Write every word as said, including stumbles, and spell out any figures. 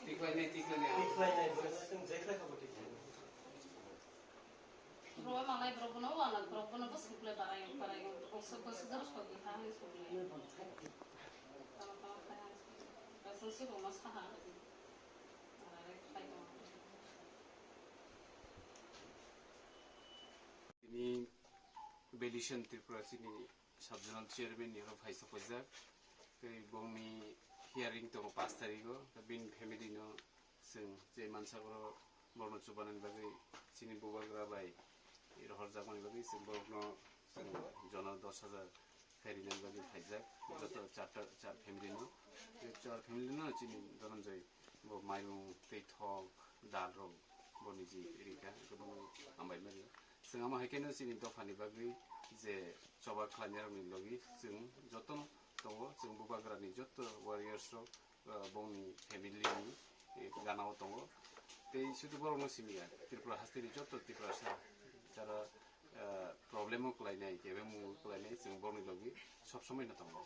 Tiklainai, tiklainai. Bro manai bro bono wana bro bono bo sukle barai barai kongsa kongsa jor sokli ha hai sokli. Tama tama khai hai sokli. Kasang si roma saha. Barai khai tong. Tini Belishon Tripura chini Sub Zonal Chairman ni oro phaisa pojak. Tei bongni hearing tongo pash tarigo. Bini family no chwng je mansa boro borokno chubanani bagwi chini bubagra bai rohorjakmani bagwi chwng borokno chwng jona dos hajar khairina bagwi phaijak joto charta char family no. Tei char family no chini Dhananjay bo mairung tei thok dal rok bo niji rikha, kwbangma hambai mari. Chwng amo hai kheno chini dophani bagwi je choba khlainai rokni logi chwng jotono tongo, chwng bubagrani joto warriors rok, ah, bongni family ni, eh, ganao tongo. Tei sudu borokno simi ya, Tripura hasteni joto Tiprasa jara, ah, problem o kwlainai, kebeng mung kwlainai, chwng borokni logi sob somoi no tongo.